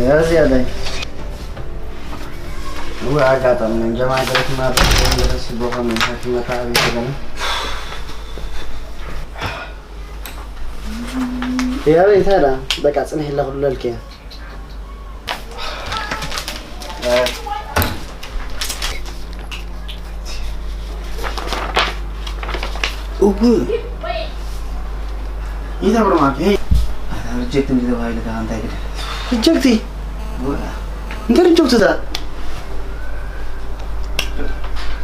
ያዝ ያለኝ። ወይ አጋጣሚ ነው እንጂ ማድረግ ማድረግ እንደረስ በሆነ ሐኪም መጣ ቤት ገና። ያበይ ታዲያ በቃ ጽንሕ ኢላ ኩሉ ለልክ እያ። እው። ይህ ተብሎ ማለት ይሄ ሪጀክት እንጂ ተባሂለ ተኻ እንታይ ግደ? ሪጀክት? እንታይ ሪጀክት እዛ?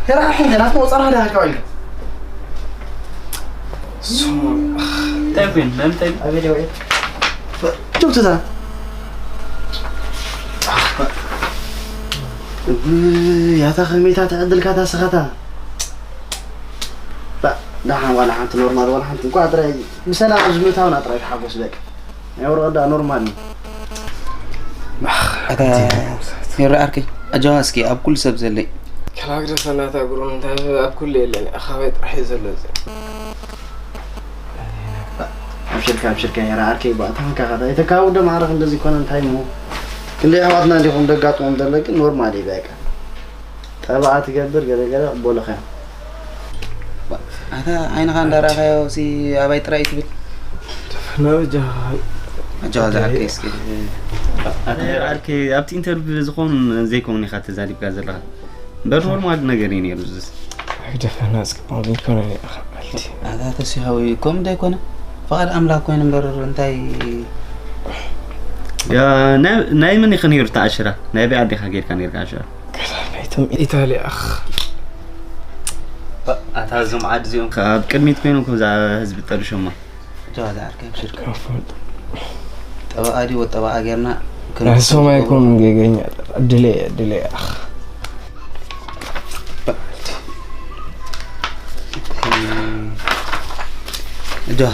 የራ ሕንገ ናት መውፀራ ዳ ኣካባቢ። እንታይ ኮይን? መምጠን? ኣቤት ወይ? ሪጀክት እዛ። ያታ ከመይታ ትዕድልካ ታስኻታ። ባ፣ ደሓን ዋላ ሓንቲ ኖርማል ዋላ ሓንቲ እንኳ ጥራይ ምሰና ኣብዚ ምእታውና ጥራይ ተሓጎስ በቃ። ናይ ወረቐት ደኣ ኖርማል እዩ። ኣታ ይረኣርኪ ኣጃዋ እስኪ ኣብ ኩሉ ሰብ ዘለይ። ከላግደ ሰናታ ጉሩም እንታይ ኣብ ኩሉ የለን፣ ኣኻባይ ጥራሕ እዩ ዘሎ እዚ። ኣብሽርካ፣ ኣብሽርካ፣ የረኣርኪ ባእታ መካኻታ። የተካው ደም ዓረኽ እንደዚህ ኮነ እንታይ እሞ። ክንደይ ኣሕዋትና እንዲኹም ደጋጥሞም ዘሎ ግን ኖርማል እዩ በቃ። ጠባኣ ትገብር ገለ ገለ ቅበሉኻ እዮም። ኣታ ዓይንኻ እንዳረኣኻዮ ሲ ኣባይ ጥራይ ትብል? ናበጃ ኣጃዋ ዝዓርከይ እስኪ። ኣታ ዓርከይ ኣብቲ ኢንተርቪው ዝኾኑን ዘይኮኑን ኢኻ ተዛሪብካ ዘለኻ። እምበር ኖርማል ነገር እዩ ነይሩ እዚስ። ግደፈና እስኪ፣ ሞት ይኮነ እኔ ኣኻ ቀልቲ። ኣታ ተሲኻዊ፣ ከምኡ እንታይ ኮነ? ፍቓድ ኣምላኽ ኮይኑ እምበር እንታይ? ያ፣ ናይ፣ ናይ መን ኢኻ ነይሩ ተኣሽራ? ናይ ኣበይ ዓዲ ኢኻ ጌርካ ነይርካ ኣሽራ? ናይቶም ኢታልያ፣ ኣኽ። ኣታ እዞም ዓዲ እዚኦም ከ ኣብ ቅድሚት ኮይኖም ከምዛ ህዝቢ ጠርሾማ። ጃዋ ዝዓርከይ፣ ኣብሽርካ። ኣፎን። ጠበቓ ድዩ ወጠበቓ ጌርና ክንሕሰብ ንሶም ኣይኮኑን ጌገኛ። ዕድለይ፣ ዕድለይ፣ ኣኽ። ጃዋ።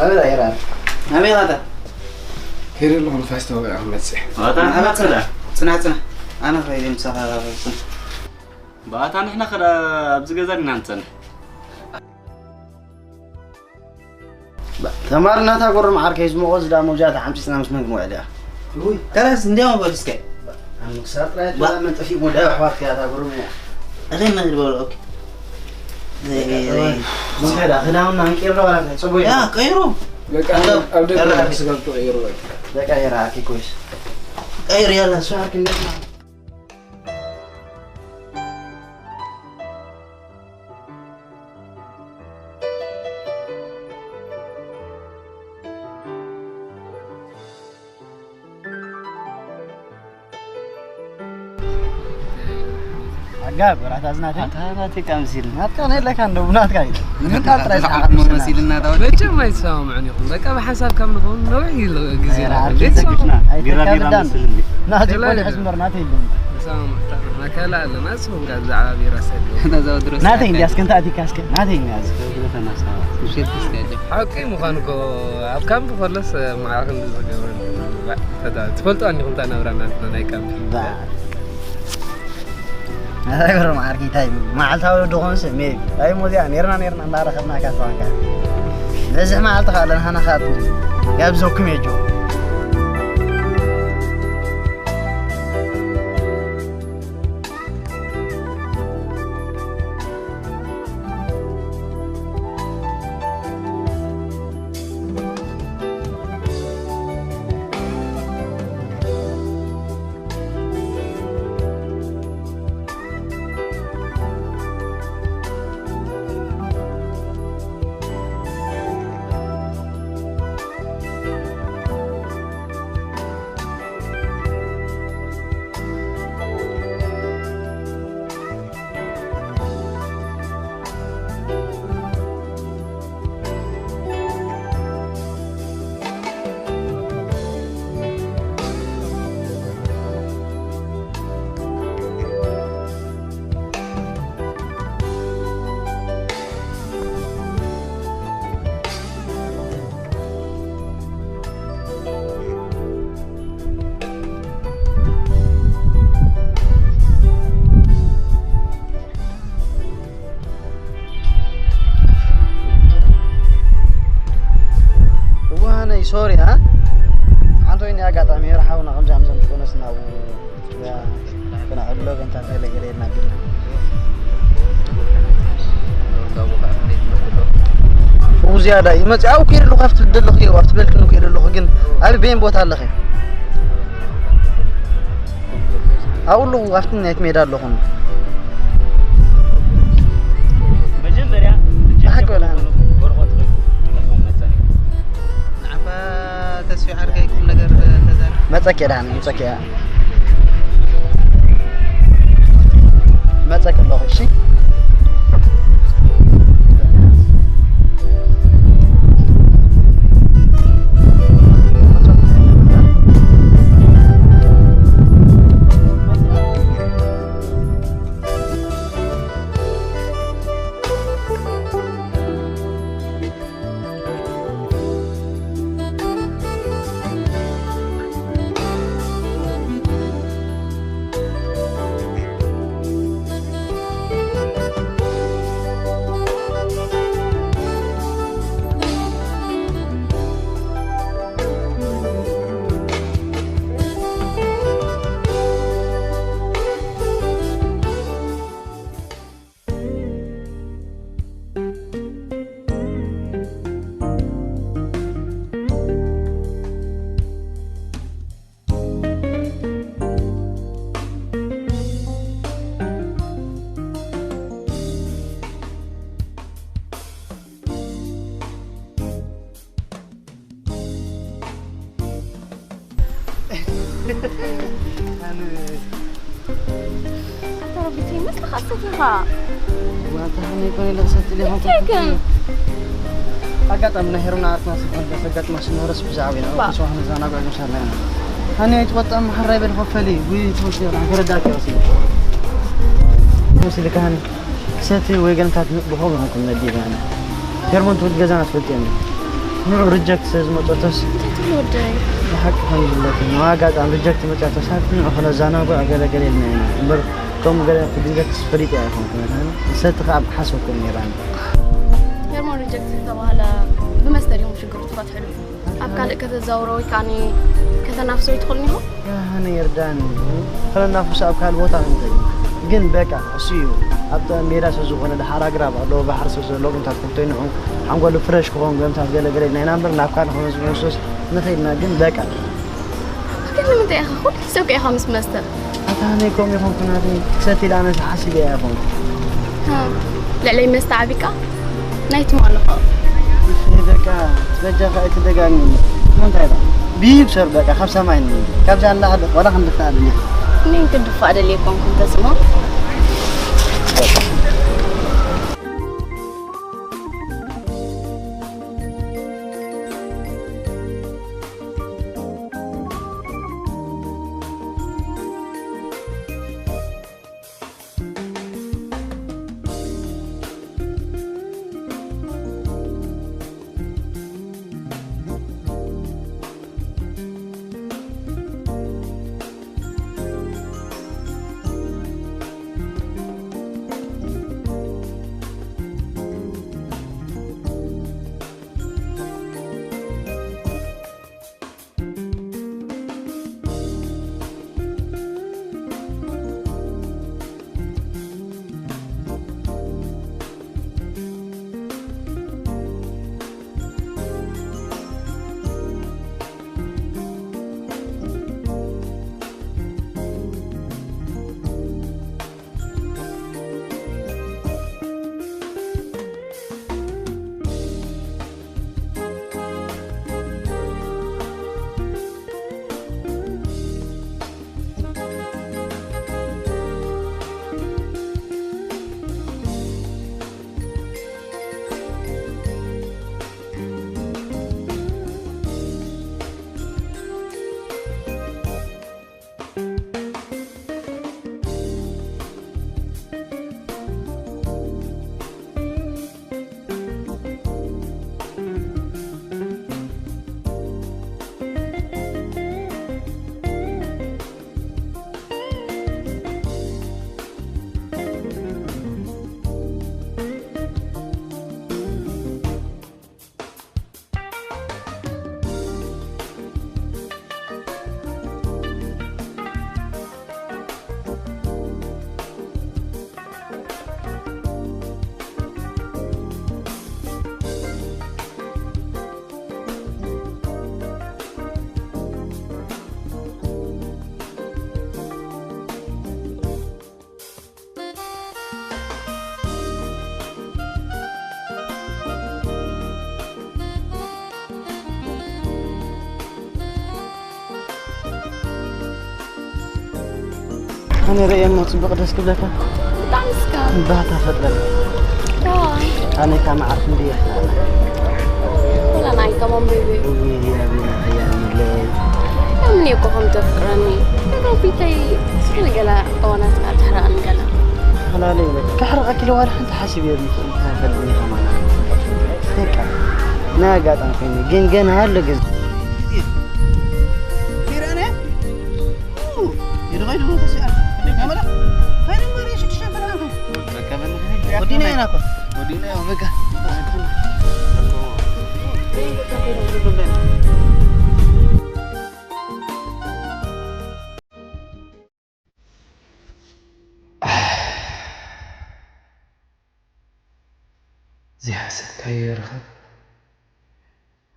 ኣበይ ኢኻ? ኣበይ ኢኻ? ከይደ ኣለኹ ንፋስ ተወቂዐ ክመጽእ። ኣታ ንሕና ንሓና ከዳ? ጽናሕ፣ ጽናሕ። ኣነ ኸይደ ምሳኻ ጽናሕ። ብኣታ ንሕና ከዳ ኣብዚ ገዛ ዲና ንጸንሕ? ባ፣ ተማሪ ናታ ጎረም ዓርከይ ዝመቖ ዝዳ መውጃታ ሓምሲስና ምስ መን ክንውዕል እያ? ውይ፣ ከላስ እንዲያው በሉ እስከ። ኣንክሳር ጥራይ ባ፣ ተላ መንጠፊ ሞዳ ኣሕዋት ከያ ታጎረም እያ። እኸይ መን ዝበሉ፣ ኦኬ። ዘይ፣ በቃ፣ ዘይ። ተማሪ። እንታይ ዳ፣ ክዳውና እንቀይር ዶ ዋላ እንታይ? ጽቡቅ ያ፣ እዩ። ቀይሩ። በቃ፣ ኣብ፣ ኣብ ደገ ያላ። ስጋብ ትቀይሩ በቃ። በቃ፣ የራ፣ ኣኪ ኮይስ። ቀይር፣ ያላ፣ እሱ። ሻርክ እንዴት ነው? ኣጋ፣ ብራታ ዝናተይ። ኣታ ናተይ ካምሲል። ናትካ ናይ ለካ እንደው ናትካ እዩ። ምን ጣጥራ ኣታ ይስሓቅ ዓቅሙ ምስልና። መሲልና ታወደ። መቸም ኣይትሰማምዑን ኢኹም። በቃ ብሓንሳብ ከም ንኸውን ነዊሕ ኢሉ ግዜ ኣይራ፣ ኣሎ። ኣርኪ እንዴት ተሰማምዑ? ተግሽና። ቢራ፣ ቢራ ገላ መስል እንዴ? ናተይ ገላ ኮን ቢራ። ሕዝምር ናተይ ኢሉ። ተሰማምዑ። መከላ ኣለና። ንስኹም ጋር ብዛዕባ ቢራ ሰድዩ። እታ ዘወድሮ ናተይ ስታይል እንዲያስ ከንታ ኣቲካስከ ናተይ እንዲያስ። ዘወድሮ ተናሳ። ምሸት ስታይል። ሓቂ ምዃን እኮ ኣብ ካምፕ ከሎስ ማዕረ ክንዲ ዝገብረኒ። ፈታ-፣ ትፈልጡ ኣኒኹም እታ ናብራ ናትና ናይ ካምፕ። ባ። ኣታ ግርም ዓርኪ እንታይ እዩ? መዓልታዊ ዶ ኾንስ ሜቢ? ኣይ ሞዚያ ኔርና ኔርና እንዳረኸብና ካትባንካ። ነዚ መዓልቲ ኻለን ሃና ኻቱ። ያብዞኩም የጆ። ክነዕሎ ገንታ ተለየለና ቢልና። ውዝያዳ ይመጽእ። ኣብኡ ከይደ ኣለኹ፣ ኣብቲ ደለኹ፣ ኣብቲ በልክኒ ከይደ ኣለኹ፣ ግን ኣብ በየን ቦታ ኣለኺ? ኣብኡ ኣለኹ፣ ኣብቲ ናይቲ ሜዳ ኣለኹ። መጀመርያ ብሓቂ በላ። ንዓባ ተስፊ ዓርከይ ቁም ነገር ተዛረብ። መጸኪ ዳን፣ መጸኪ። መጸኪ ኣለኹ፣ እሺ? ኣታ ረቢተይ፣ መስለኻ ሰቲኻ? ዋታ ከመይ ኮነ ኢለ ክሰቲ ኢለ እንታይ ግን? ኣጋጣሚ ናይ ሄሮና ዓርክና ስልኮን ዘጋጥማ ስንወረስ ብዛዕባ ኢና። ባ። ክስዋ ክንዘናጋዕ መሻልና ኢና። ኣነ ኣይትቆጣ፣ መሓራይ በል ኮፈሊ፣ ጉይ ትወስድ፣ ገረዳት ይወስድ። ወስድ ካህን። ክሰቲ ወይ ገንታት ብኸምኡ ይኾንኩም ነዲብ ያነ። ሄርሞን ትብል ገዛና ትፈልጥ የለ። ንዑ ሪጀክት ስለ ዝመጸቶስ እንታይ ትብል ወደይ? ብሓቂ ከም ዝብለኪ፣ ንኣጋጣሚ ሪጀክት መጸቶስ፣ ንዑ ክነዛናጉ ኣገለገለ ኢልና ኢና። እምበር ከምኡ ገለ ክድንገት ፈሊጠ ኣይኮንኩን። ክሰቲ ከኣ ብሓሰብኩም ነይራኒ። ሄርሞን ሪጀክት ዝተባህለ ብመስተ ዲኹም ሽግሩ ትፈትሕሉ? ኣብ ካልእ ከተዛውሮ ወይ ከኣ ከተናፍሶ ኣይትኽእሉን ኢኹም? ኣነ ይርዳኒ። ከነናፍሶ ኣብ ካልእ ቦታ ንኸይድ። ግን በቃ እሱ እዩ። ኣብ ሜዳ ስለ ዝኾነ ደሓር ኣግራብ ኣለዎ፣ ባሕሪ ስለ ዘለዎ ገምታት ክንተይንዑ፣ ሓንጎሉ ፍረሽ ክኸውን ገምታት ገለ ገለ ኢልና ኢና እምበር ናብ ካልእ ከነዝንሶስ ንኸይድና ግን በቃ። ግን ንምንታይ ኢኻ ኩሉ ግዜ እኮ ኢኻ ምስ መስተ? ኣታ ኣነ ከምኡ ይኾንኩ ናተይ። ክሰቲ ኢለ ኣነስ ሓሲበ እያ ይኾንኩ። ሃ፣ ልዕለይ መስተ ዓቢካ? ናይ ትማሊ ኸ? እሺ፣ በቃ፣ በጃኻ ኣይትደጋግሚ። እሞ እንታይ ኢኻ? ብይብ ሰር በቃ፣ ካብ ሰማይ ንበል። ካብዚ ንላዕሊ ዋላ ክንድፋእ ኣለና። እኔ ክንድፋእ ደልየ ኣይኮንኩን ተስሞ። ኣነ ርእየ እሞ ጽቡቕ ደስ ክብለካ። ብጣዕሚ እስካ። ባህታ ፈጥረካ። ኣነ ካብ መዓስ እንድየ። ወላ ናይ ከማን ቤቢ። ውይ፣ የብለይ፣ የብለይ። ከምኒ እኮ ከም ተፍቅረኒ። ነገሩ ፊተይ እስኪ ንገላ እዋናት ኣትሕረቐኒ ገላ። ተፈላለዩ በቃ። ክሕርቐኪ ኢለ ዋላ ሓንቲ ሓሲብ እየ ዝምፅእ እንታይ ፈልጥኒ ከማና። በቃ። ናይ ኣጋጣሚ ኮይኑ ግን ገና ኣሎ ግዜ። ወዲና ኢና እኮ። ወዲና ኢና በቃ። ዘይሓሰብካዮ ይረኸብ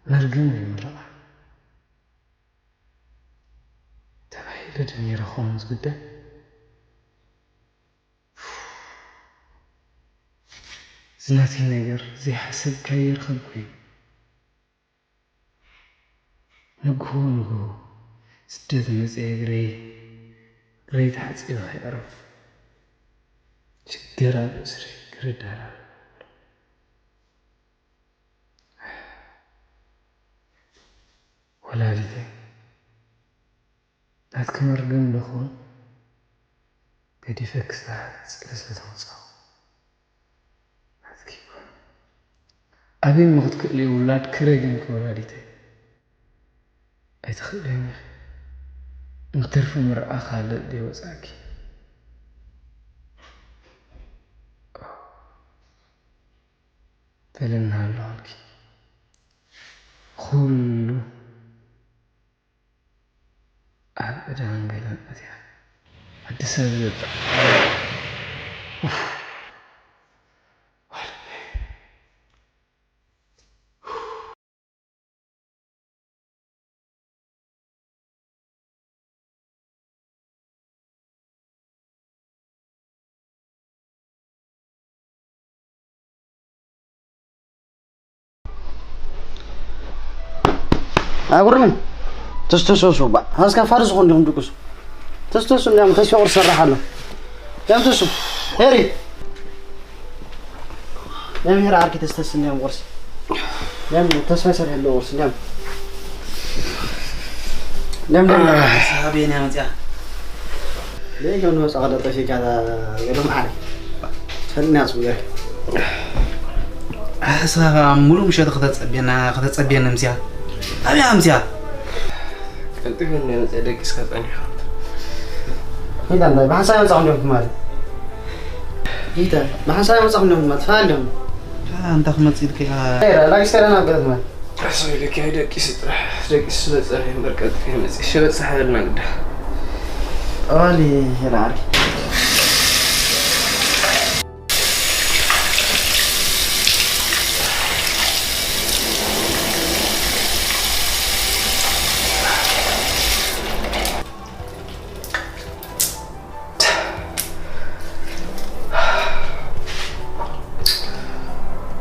መርገም እዩ ምርቓ ተባሂሉ ዶ ነይረ ክኸውን እዚ ጉዳይ? እዚ ናተይ ነገር ዘይሓሰብካዮ ይረኸብ ኮይኑ። ንግሆ ንግሆ ስደት መፅየ እግረይ እግረይ ተሓፂበ ከይዕረፍ ሽገር ኣብ እግረይ ክርዳዳእ ወላዲተይ ናትኪ መርገም ዶ ክኾን ገዲፈ ክሳብ ፅለሰ ተውፃኹ ናትኪ ይኹን ኣበይ እሞ ክትክእሊ ውላድኪ ረጊምኪ ወላዲተይ ኣይትኽእልን ኢኺ እንትርፊ ምርኣኻ ለጥ ደይወፃእኪ በለኒ ኣለኹልኪ ኩሉ ኣብ ዕዳን ገለን ኣትያ ኣዲስ ኣበባ ኣጉርምን ተስተሰሱ ባ ሃስካ ፋርስ ኾን ዲኹም ድቁሱ ተስተሱ እንዲያም ተስፋ ቁርስ ሰራሕ ኣሎ ያም ተሱ ሄሪ ያም ሄሪ ዓርኪ ተስተስ እንዲያም ቁርስ ያም ተስፋ ይሰርሕ ኣሎ ቁርስ እንዲያም እንዲያም እንዲያም ሳቤን ያመጽያ ለይ ከም ንወጻ ከለጠፊ ጋር ገሎም ዓሪ ፈልና ጽውያ ኣሳ ሙሉ ምሸት ከተጸብየና ከተጸብየና ምዚያ ኣብያ ምዚያ ቀልጥፍ እንደ መጸ ደቂስካ ጸኒኻ ጌታ እንታይ ብሓንሳብ መጻኹም ዲኹም ትማሊ ጌታ ብሓንሳብ መጻኹም ዲኹም ትማሊ ትፋል ዲኹም ኣንታ ክመጽእ ኢልካ ኢኻ ላጊስተራ ናብ ገለት ማለት ኣሰይ ልክ ኣይ ደቂስ ጥራሕ ደቂስ ስለ ጸኒሑ እምበር ቀልጥፍ ይመጽእ ሸበጥ ሳሕበልና ግዳ ኣዋሊ ይልዓል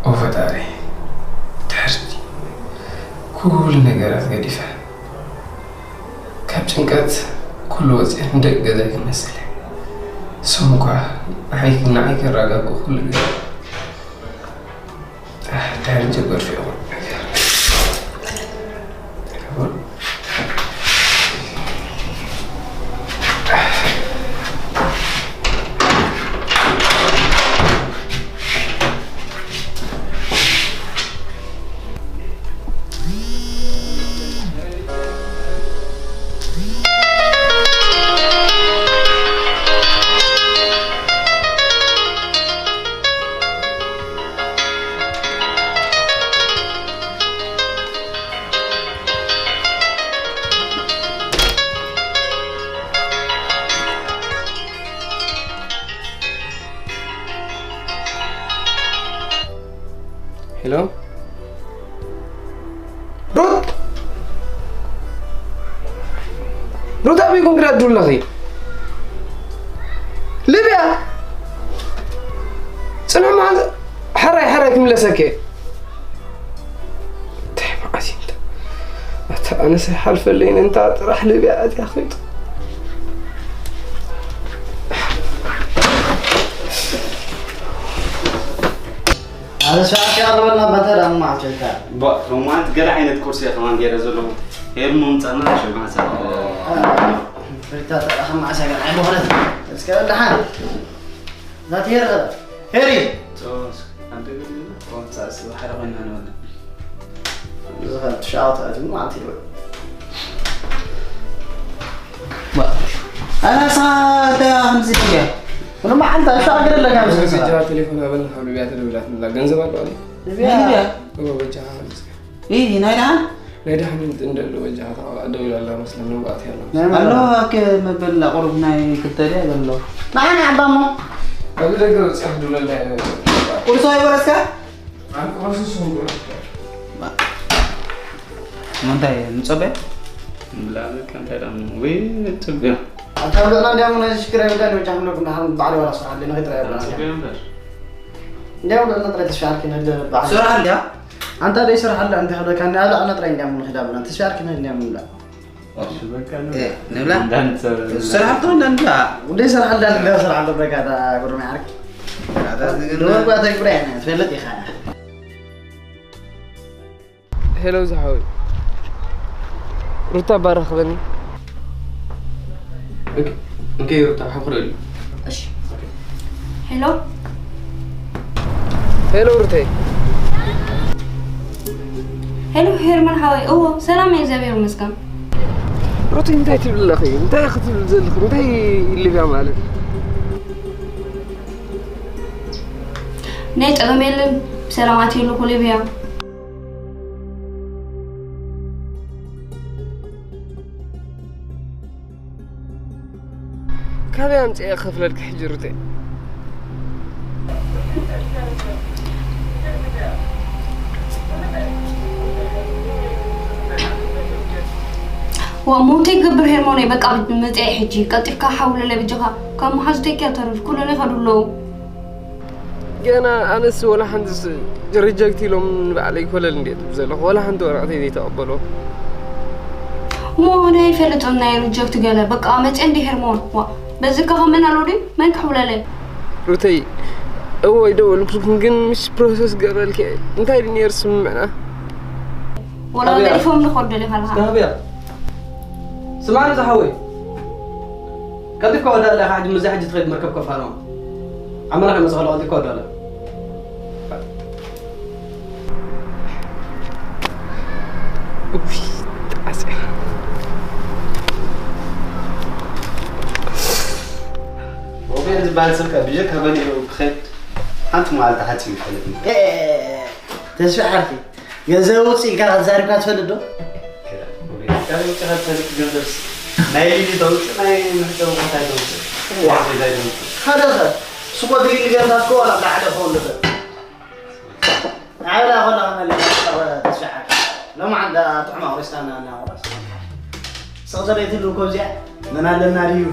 ኦ ፈጣሪ ድሕርቲ ኩሉ ነገራት ገዲፈ ካብ ጭንቀት ኩሉ ወፅአ ንደቂ ገዛይ ክመስል እየ እሶም እኳ ንዓይ ንዓይ ከረጋግኡ ኩሉ ገይሮም ድሕሪ ጀበርፊ ሄሎ ሩት ሩት ኣበይ ኮንክሪ ኣዱ ኣለኺ? ልብያ ጽንሕ መዓልቲ ሓራይ ሓራይ ክምለሰኪ እየ። እንታይ መዓስ እዩ እንተ ኣታ ኣነስ ኣይሓልፈለይን እንታ ጥራሕ ልብያ ኣትያ ኸይጡ ኣነ ሰዓት ያረበና በንተ ዳማ ማዕቸካ። ባ ሮማንት ገለ ዓይነት ቁርሲ ከማን ገይረ ዘለኹ። ሄር ምምጻና ሽማሳ። ፍሪታ ተራኸ ማዕሳ ገና ኣይበኸለት። እስከ ደሓን። ዛት ሄር ሄሪ። ጾስ ኣንተ ገለ ቆንጻ ስለ ሓደ ኮይና ነው። ዝኸ ትሻውት ኣዝም ማለት ይበል። ኣነ ሳዳ ከምዚ እያ። ምንም መዓልታ ሻግር ኣለካ። ገንዘብ ጀራ ቴሌፎን ኣበል ካብ ልብያ ተደውላትላ። ገንዘብ ኣለዋ ድዩ? ልብያ? ልብያ? እዎ፣ በጃኻ ንስካ። ኢ፣ ናይ ደሓን? ናይ ደሓን እንደሎ በጃኻ ተቐባእ ደውላ ኣላ መስለኒ፣ ንብኣት ያላ። ናይ ኣሎ፣ መን? ኣክ መበላ ቁሩብ ናይ ክልተ ድያ ዘሎ። ንዓና ዓባሞ። ኣብ ደገ ወፂኣ ክድውለላ እያ። ቁርሲ ኣይበለስካ? ኣንተ ቁርሲ ስም ቁርሲ። ማ-፣ ምንታይ ንጸበ? ብላ በቃ እንታይ ደኣ ወይ ጽብያ። ኣታ ብዕና እንዲያም ናይ ሽግር ኣይብላን፣ ወይ ጫም ነው፣ ግን በዓል ወላ ስራሕ ኣለና፣ ከይጥራ ይብላን። ጽብያ እምበር። እንዲያም ብዕና ጥራይ ተስፋ ኣርኪ ንህድ በዓል። ስራሕ ኣልያ? ኣንታ ደይ ስራሕ ኣለ፣ ኣንተ ከደካ፣ እንዲያ ብዕና ጥራይ እንዲያም ንኸዳ ብላ፣ ተስፋ ኣርኪ ንህድ እንዲያም ንብላ። እሺ፣ በቃ ንብላ። እ፣ ንብላ? እንዳንተ ስራሕ ኣልቶ እንዳንብላ። ወደይ ስራሕ ኣለ፣ እንዲያ ስራሕ ኣለ፣ በቃ፣ ዳ ጉርሚ ዓርኪ። ኣታ ዝግና። ደወል ጓ ተግብራ፣ ትፈልጥ ኢኻ። ሄሎ ዝሓወይ፣ ሩታ ባራኽበኒ። ኦኬ፣ ኦኬ፣ ሩታ ሓፍረሉ። እሺ። ሄሎ። ሄሎ ሩተይ። ሄሎ ሄርመን ሓወይ። እዎ፣ ሰላም እየ፣ እግዚኣብሔር ይመስገን። ሩተይ፣ እንታይ ትብል ኣለኺ? እንታይ ክትብል ዘለኺ? እንታይ ኢልብያ ማለት? ናይ ጸገም የለን፣ ብሰላም ኣትየ ኣለኹ ሊብያ። ካበይ ኣምፅኤ ክኸፍለልኪ ሕጂ ሩተይ? ዋ፣ ሞተይ ክገብር ሄርሞነይ፣ በቃ መፅኤ ሕጂ። ቀልጢፍካ ሓውለለይ በጃኻ። ካብ መሓዙተይ ክያ ተርፍ፣ ኩሎም ይኸዱ ኣለዉ። ገና ኣነስ ወላ ሓንቲስ ሪጀክት ኢሎም ንባዕለይ ኮለል እንዴ ትብል ዘለኹ፣ ወላ ሓንቲ ወረቐተይ ዘይተቐበሎ። እሞ ኣነ ኣይፈልጥን ናይ ሪጀክት ገለ፣ በቃ መፅኤ እንዲ ሄርሞን። ዋ፣ በዚ ከኸምን ኣሎ ድዩ? መን ክሕውለለይ? ሩተይ፣ እወ ይደወልኩልኩም፣ ግን ምሽ ፕሮሰስ ገረልኪ እንታይ ድዩ ነይሩ ስምምዕና? ወላ ኣበያ? ገዲፎም ንኸዱ ደሊኻ ኣለኻ? ኣበያ? ስማዕኒ ዝሓወይ፣ ቀልጢፍካ ወዳ ኣለኻ ሕጂ፣ ምስዛ ሕጂ ትኸይድ መርከብ ከፋንዋ። ዓመና ከይመጽእ ከሎ ቀልጢፍካ ወዳ ኣለ። እውይ፣ ጣዕሳ። ሮቤል ዝበሃል ሰብ ከኣ ብጀካ በሊዑ ክኸይድ ሓንቲ መዓልቲ ሓጺቡ ይፈልጥ። ኤ፣ ተስፋ ዓርኪ፣ ገንዘብ ውጽእ ኢልካ ክትዛረብካ ትፈልጥ ዶ? ሮቤል፣ ካብ ውጽእ ካብ ትፈልጥ ገንዘብስ ናይ ሊሊ ተውጽእ፣ ናይ መሕጸቢ ቦታ ኣይተውጽእ። ዋ። ገዛ ኣይተውጽእ። ሓደ ኸ፣ ስቆ ድሊል ገንዘብ እኮ ዋላ ብላዕሊ ክኸውን ይኽእል። ንዓይ ላ ኮላ ከመለ ተስፋ ዓርኪ። ሎማዓንቲ ጥዑም ኣቑሪስካና እናቑረስ። ስቕ ዝበል ትህልው እኮ እዚኣ መን ኣለና ድዩ?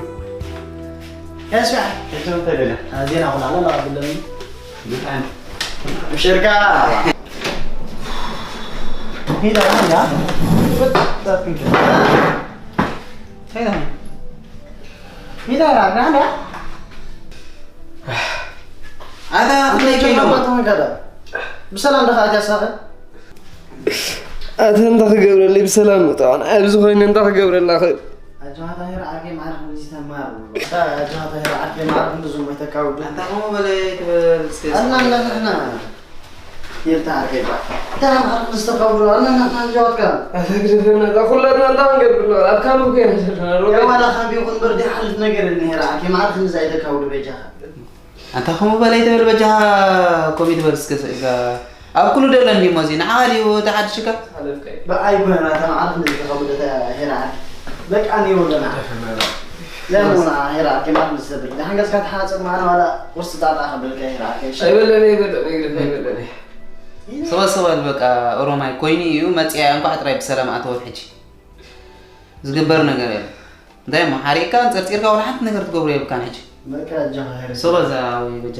ተስፋ ዓርኪ። ሕጂ እንታይ ደልያ? ዜና ኮላ ኣላ ቀብለኒ። ብጣዕሚ። ምሽርካ። ሂዳ ሂዳ። ሂዳ ሂዳ። ኣታ ክንደይ ኪሎ? ብሰላም ደኻ ኣትያ ሳኸ? ኣታ እንታይ ክገብረለይ ብሰላም ምጥዋን? ኣብዚ ኮይነ እንታይ ክገብረላ ክእል? ኣጆኻ ታሂር ዓርከይ ማዕረ ክንድዚ ተማር። ኣታ ኣጆኻ ታሂር ዓርከይ ማዕረ ክንድዚ እሞ ይተካውዱ። ኣታ ከምኡ በለ ኣይትበል እስከ። ኣና ኣና ንሕና። ይርታ ዓርከይ ባ። ኣታ ማዕረ ክንድዚ ተካውዱ። ኣና ኣና ንሕና ንጀዋትካ። ኣታ ግደፈና፣ እታ ኩላትና እንታይ ክንገብር ኣለና? ኣብ ካምፕ ኮይና ዘለና፣ ሮቤል። ያው ዋላ ካምፕ ይኹን እምበር ዘይሓልፍ ነገር የለን ሄራ ዓርከይ ማዕረ ክንድዚ ኣይተካውዱ በጃኻ። ኣንታ ከምኡ በለ ኣይትበል በጃኻ፣ ኮሚት በል እስከ ስእልካ። ኣብ ኩሉ ደሎ እንዲሞ እዚ ንዓኻ ድዩ እቲ ሓድሽካ? ብኣይ ኮነ ናታ መዓልቲ ንዝተኸብደ ሄራ። በቃ እኔ ወለና። ለሙና ሄራ፣ ከማት ምሰብል። ደሓን ገጽካ ተሓጽብ፣ ማን ዋላ ቁርሲ ጣጣ ከብልካ ሄራ፣ እሺ? ኣይበለኒ፣ ኣይበለኒ፣ ኣይበለኒ፣ ኣይበለኒ። ሰባ ሰባ በቃ ኦሮማይ ኮይኑ እዩ መጽያ፣ እንኳዕ ጥራይ ብሰላም ኣተወት ሕጂ። ዝግበር ነገር የለን። እንታይ እሞ ሓሪቕካ፣ ኣንጸርጺርካ ዋላ ሓንቲ ነገር ትገብሮ የብልካን ሕጂ። በቃ ኣጆኻ ሄረ። ሶባ እዛ ወይ በጃ።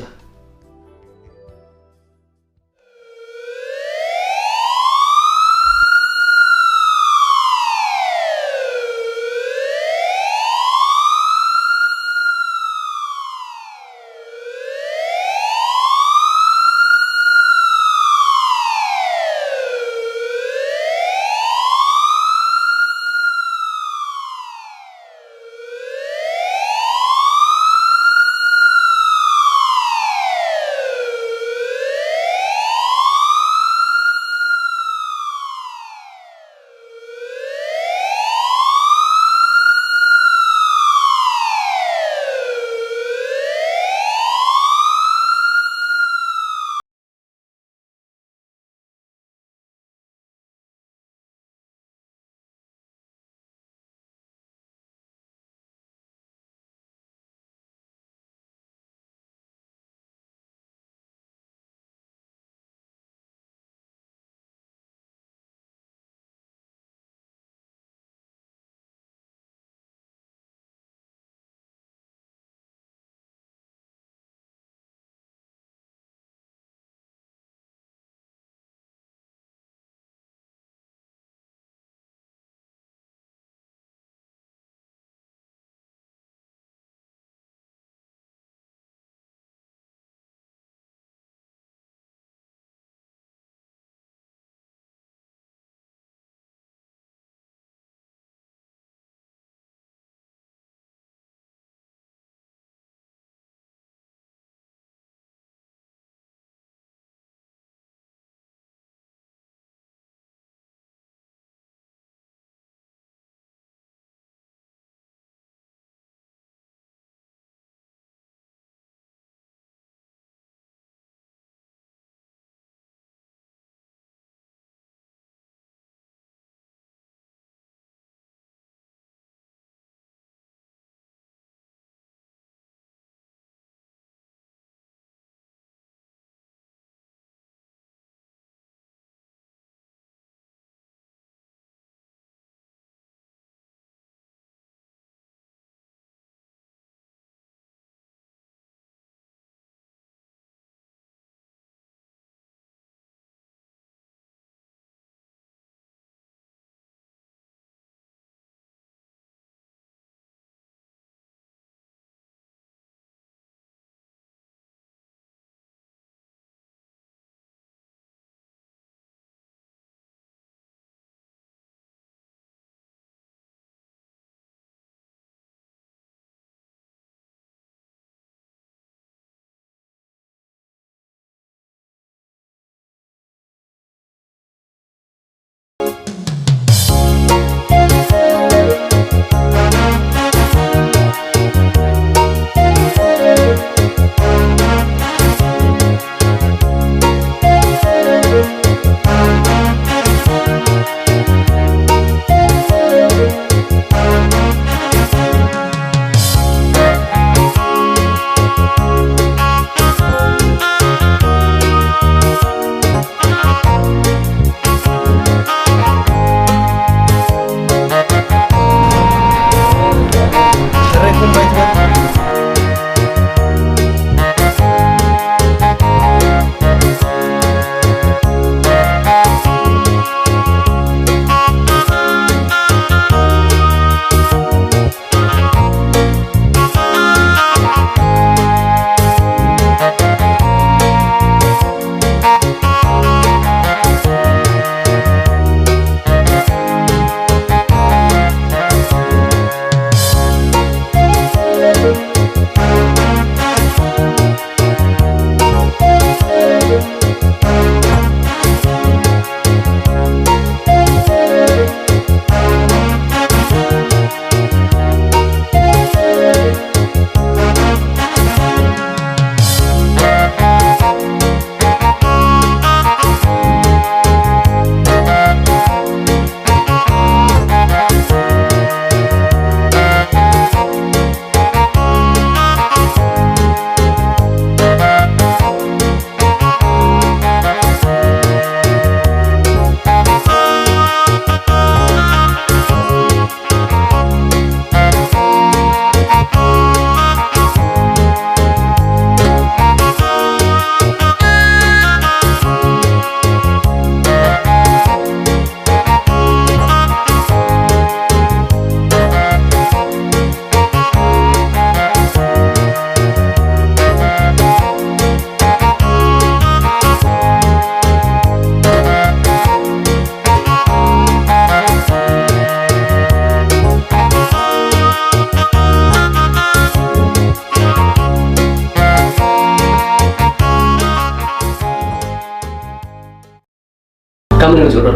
መጽኡ ዶ?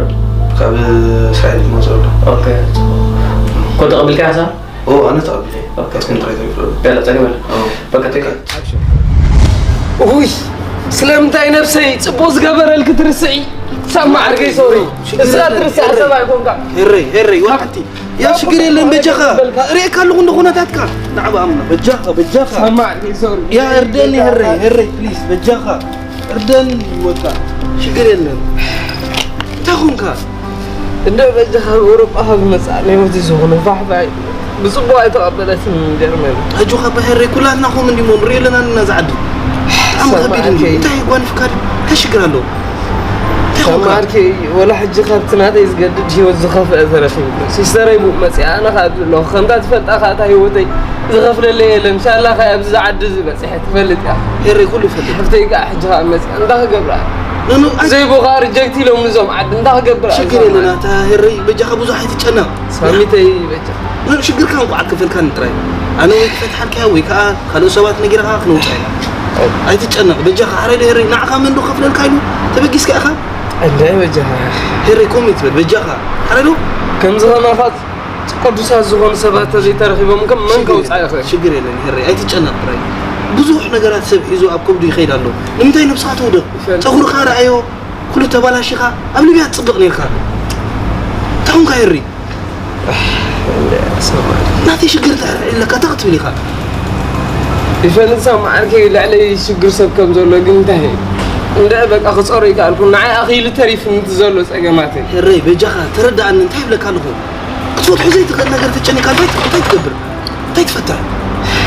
ካብ እስራኤል ዝመጽኡ ዶ? ኦኬ። ኮ ተቐቢልካ ሓሳብ? ኦ፣ ኣነ ተቐቢለ። ኦኬ። ካትኩም ጥራይ ዘይፍረዱ። ያላ፣ ጸገም የለን። ኦ። በቃ፣ ተቀ-፣ ውይ፣ ስለምንታይ ነብሰይ ጽቡቕ ዝገበረልኪ ትርስዒ? ሳማ ዓርከይ፣ ሶሪ። ሽግር እዛ የለን። ትርስዒ ሰብ ኣይኮንካ። ሄረይ፣ ሄረይ፣ ወላ ሓንቲ። ያ ሽግር የለን፣ በጃኻ። ርእየካ ኣለኹ እንዶ ኩነታትካ። ንዓ ብኣምና፣ በጃኻ፣ በጃኻ። ሳማ ዓርከይ፣ ሶሪ። ያ እርደኒ፣ ሄረይ፣ ሄረይ፣ ፕሊዝ፣ በጃኻ። እርደኒ፣ ወጣ። ሽግር የለን። እንታይ ኾንካ? እንደ በጃኻ፣ ኣብ ኤውሮጳ ካብ ዝመጽእ ናይ ህይወት ዝኾነ ፋሕፋሕ ብጽቡቕ ኣይተቐበለትን ጀርመን። ኣጆኻ በሄረይ፣ ኩላትና ኸም እንዲሞ ንሪኦ ኣለና ንና ዝዓዲ። ብጣዕሚ ሰማዕኪ። ከቢድ እንዲ። እንታይ ጓኒፍካ ድዩ? እንታይ ሽግር ኣለዎ? እንታይ ኾንካ? ሰማዕኪ፣ ወላ ሕጂ ካብቲ ናተይ ዝገድድ ህይወት ዝኸፍአ ተረኺቡ። ሲስተረይ ብኡ መጺኣ፣ ኣነ ካብ ዘለኹ፣ ከምታ ትፈልጣ ከኣ እታ ህይወተይ ዝኸፍለለይ የለን። ሻላ ከኣ ኣብዚ ዝዓዲ እዚ በጺሐ ትፈልጥ እያ። ሄረይ፣ ኩሉ ይፈልጥ። ሓፍተይ ከኣ ሕጂ ከኣ መጺኣ፣ እንታይ ክገብራ? ኖ፣ ኖ፣ ኣይ- ዘይቦኻ ሪጀክት ኢሎም እዞም ዓዲ፣ እንታይ ክገብራ? ሽግር የለን፣ ኣታ ሄረይ፣ በጃኻ ብዙሕ ኣይትጨነቕ። ሳሚተይ በጃ። ኖ፣ ሽግርካ እንኳዕ ኣልከፈልካኒ ጥራይ። ኣነ ወይ ክፈትሓልካ ወይ ከኣ ካልኦት ሰባት ነጊርካ ክነውጽኣ ኢና። ኣይትጨነቕ፣ በጃኻ። ሓራይ ዶ ሄረይ፣ ንዓኻ መን ዶ ከፍለልካ ኢሉ ተበጊስካ ኢኻ? እንደ በጃኻ። ሄረይ፣ ኮሚት በል፣ በጃኻ። ሓራይ ዶ? ከምዚ ከማኻ ቅዱሳት ዝኾኑ ሰባት ተዘይተረኺቦም ከ መን ሽግር ከውጽኣ የለን፣ ይኽእል? ሽግር የለን ሄረይ፣ ኣይትጨነቕ ጥራይ። ብዙሕ ነገራት ሰብ ሒዙ ኣብ ከብዱ ይኸይድ ኣሎ። ንምንታይ ነብስኻ ተውድቕ? ይፈልጥ። ጸጉርኻ ረኣዮ፣ ኩሉ ተባላሺኻ፣ ኣብ ሊብያ ትጽብቕ ኔርካ። እንታይ ኾንካ ሄሪ? እንደ ሰማይ። ናተይ ሽግር እንታይ ኣለካ? እንታይ ክትብል ኢኻ? ይፈልጥ ሳማ ዓርከይ፣ ልዕለይ ሽግር ሰብ ከም ዘሎ ግን እንታይ? እንደ በቃ ክጸሮ ይከኣልኩ። ንዓይ ኣኺሉ ተሪፍኒ እቲ ዘሎ ጸገማተይ። ሄረይ፣ በጃኻ ተረድኣኒ፣ እንታይ ይብለካ ኣለኹ? ክትፈትሖ ዘይትኽእል ነገር ተጨኒካ እንታይ ት-፣ እንታይ ትገብር? እንታይ ትፈትሕ?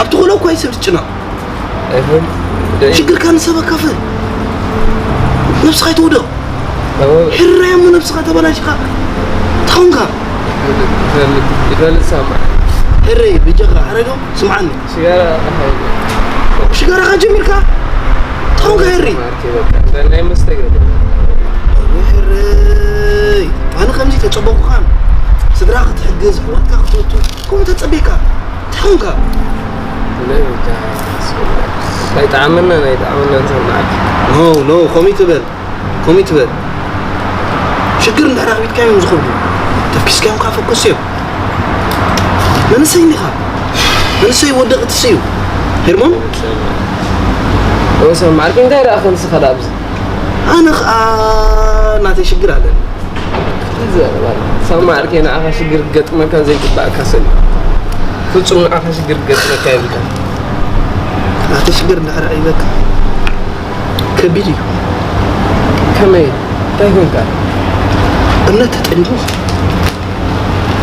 ኣብቲ ቁልዑ እኮ እዩ ሰብ ዝጭነቕ። ኣይኮን። ሽግርካ ንሰብ ኣካፍል። ነብስኻ ኣይተውድቕ። ኣዎ። ሕራይ እሞ ነብስኻ ተበላሽኻ። እንታይ ኾንካ? ይፈልጥ፣ ይፈልጥ ሳማ። ሕረይ፣ በጃኻ፣ ሕረይ ዶ? ስምዓኒ። ሽጋራ፣ ሽጋራኻ ጀሚርካ? እንታይ ኾንካ፣ ሕሪ? ማርኬ፣ በቃ፣ እንደ ናይ መስተ ገለ። ሕረይ፣ ኣነ ከምዚ ተጸበኹኻን። ስድራ ክትሕግዝ፣ ኣሕዋትካ ክትፈቱ፣ ከምኡ ተጸቤካ። እንታይ ኾንካ? ናይ ብቻ ኣይጠዓመናን ኣይጠዓመናን ሰማዕኪ። ኖ፣ ኖ፣ ከምኡ ትበል፣ ከምኡ ትበል። ሽግር እንድሕር ኣኽቢድካዮም እዮም ዝኸብዱ። ተፍኪስካዮም ከዓ ፈኮስ እዮም። መንእሰይ እንዲኻ። መንእሰይ ወደቕ እትስ እዩ። ሄርሞን? ኦ፣ ሰማዕኪ እንታይ ደኣ ክንስኻ ደኣ ኣብዚ? ኣነ ኸዓ ናተይ ሽግር ኣለኒ። ትዘረባለህ። ሳማ ዓርከይ፣ ንዓኻ ሽግር ክገጥመካ ዘይግባእካ ሰብ እዩ። ፍጹም ንዓኻ ሽግር ክገጥመካ የብልካን። ናተይ ሽግር እንድሕር ኣዒበካ ከቢድ እዩ። ከመይ? እንታይ ኮንካ? እምነት ተጠሊሙ፣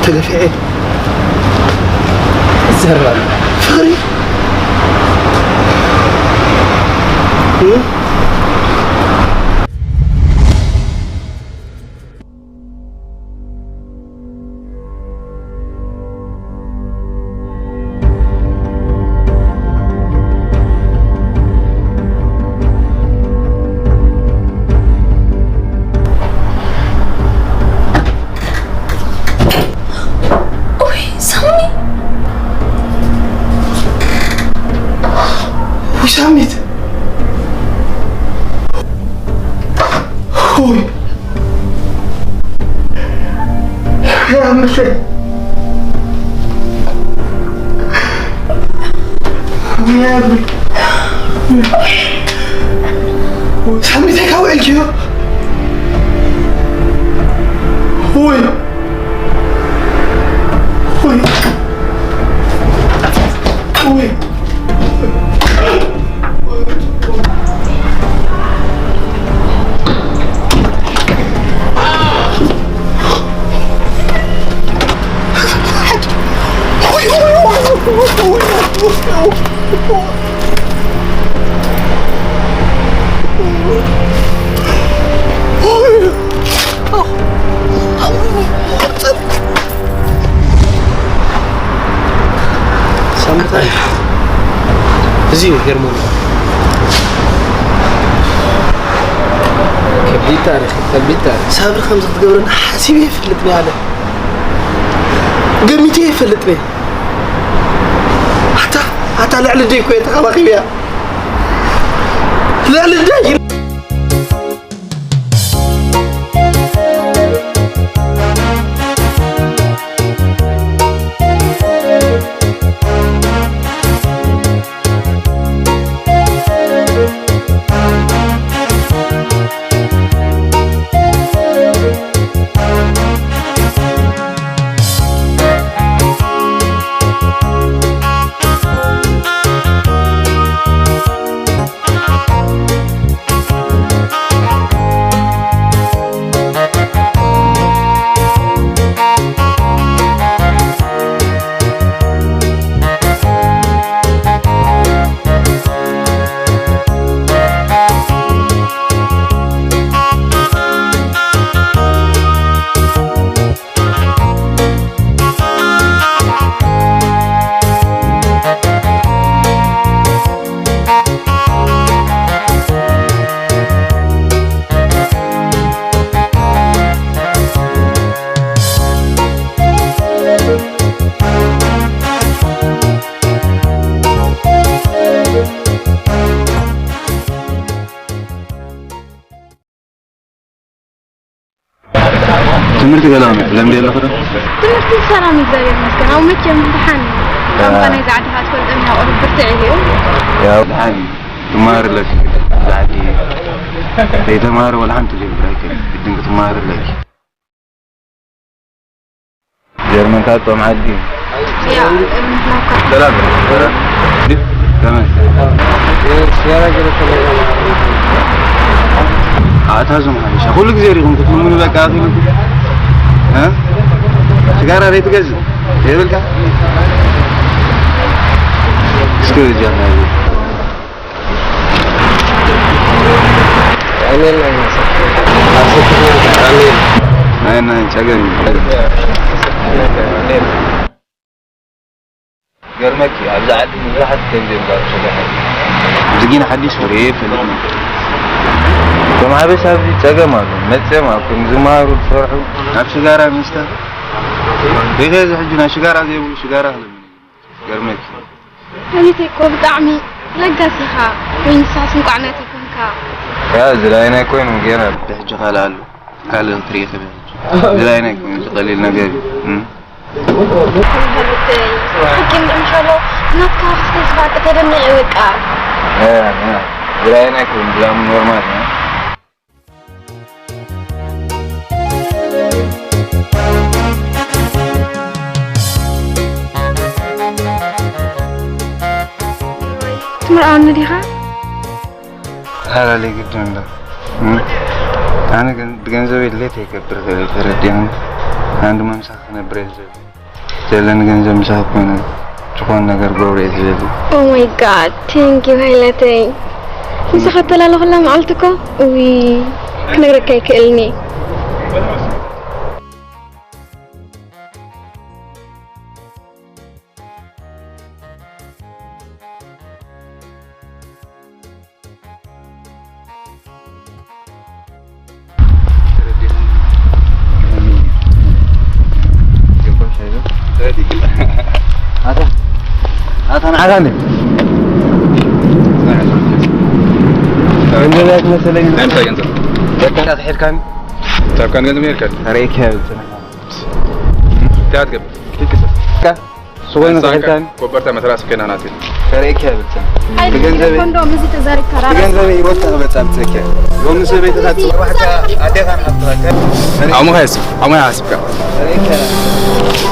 ተገፊዐ። ትዘረባለህ። ፍቕሪ። እ? ኡይ፣ ሳሚ። ውይ፣ ሳሚት። ውይ። ሳሚ፣ እንታይ ካብ ውዒልክዮ? ውይ። ውይ። ውይ። ሳምንታይ እዚ እዩ ሄርሞን። ከቢድ ታሪኽ፣ ከቢድ ታሪኽ። ሳብሪ ከምዚ ክትገብረና ሓሲበ ይፈልጥ እየ ኣነ። ገሚተ ይፈልጥ እየ። ኣታ፣ ኣታ ልዕሊ ደይ እኮ እየ ተኸባኺበያ። ልዕሊ ደይ። ትምህርቲ ገለ ለምዲ ኣለኹ ዶ? ትምህርቲ ሰላም እግዚኣብሔር ይመስገን። ኣብ መቸም ደሓን እዩ። ያ። ቋንቋ ናይዛ ዓድኻ ትፈልጦ ኢና ቁሩብ ብርትዕ እዩ። ያ። ደሓን እዩ። ትመሃር ኣለኪ። ብዛዕባ ዘይተማሃረ ወላ ሓንቲ ዘይብራይከ ግድን ክትመሃር ኣለኪ። ጀርመን ካብ ቶም ዓዲ። ያ፣ ሰላም። ሰላም። ከመይ? ኣታ ዞም ሓበሻ ኩሉ ግዜ ሪኹም ክትልምኑ በቃ ኣኺሉ። እ? ሽጋራ ዘይትገዝእ የብልካ? እስኪ እዚኣ ናይ ኣሜን ናይ መሳ። ኣሰክፍና ኣሜን። ናይ ናይ ጸገም። ገርመኪ፣ ኣብዚ ዓዲ ብዙሓት ከምዚ እዮም ጋር ዝሰርሑ። እዚ ግን ሓድሽ ወረ የፈልጥን። እቶም ሓበሻ ኣብዚ ጸገም ኣሎ። መጽኦም ኣብቶም ዝመሃሩ ዝሰርሑ። ኣብ ሽጋራ ምስተ። ቤተ እዚ ሕጂ ናይ ሽጋራ ዘይብሉ ሽጋራ ክለምን እዩ። ገርመኪ። ሓሊፈይ እኮ ብጣዕሚ ለጋስ ኢኻ። ወይ ንስኻስ እንቋዕ ናተይ ኮንካ። ያ፣ ዝላይናይ ኮይኑ ጌና። ብሕጂ ካልእ ኣሎ። ካልእ ክትርኢ ኢኺ ብሕጂ። ዝላይናይ ኮይኑ፣ እዚ ቀሊል ነገር እዩ። እም። ሓቂ እንድሕር ምሻሎ፣ ናትካ ክፍተት ባቂ ተደኒቐ በቃ። ያ፣ ያ። ዝላይናይ ኮይኑ፣ ብጣዕሚ ኖርማል እዩ። ትምርዓወኒ ዲኻ? ሃላለይ ግድን እምበር። እም? ኣነ ግን ብገንዘበይ ድሌት ይገብር ተረዲእኒ። ኣነ ድማ ምሳኻ ክነብር እየ ዝደሊ። ዘለኒ ገንዘብ ምሳኻ ኮይነ ዝኾነ ነገር ገብረ እየ ዝደሊ። Oh my God, thank you ሃይለተይ። ምሳኻ እተላለኹላ መዓልቲ እኮ፣ ውይ፣ ክነግረካ ኣይክእልኒ። ኣታ ኣታ ንዓኻ እንዴ? ገንዘብ ኣይትመሰለኝ። ናይ ምንታይ ገንዘብ? በቃ ትሒድካኒ። ታብካን ገንዘብ ነይርካኒ። ሬክ ያብጽና። እንታይ ትገብር? ካ ሱቆይ መሳካ መሳካን ኮበርታ መትራስ ከና ናት። ከሬክ ያብልታ። ሓይሊ ብገንዘበይ፣ ኮንዶም እዚ ተዛሪብካ ራራ። ብገንዘበይ ይወጣ በጻ ብጸከ። ሎሚ ሰበይትኻ ጽባሕካ ኣዴኻን ሓፍትኻ። ኣሙኻ ያስብ፣ ኣሙኻ ያስብካ። ከሬክ ያብልታ።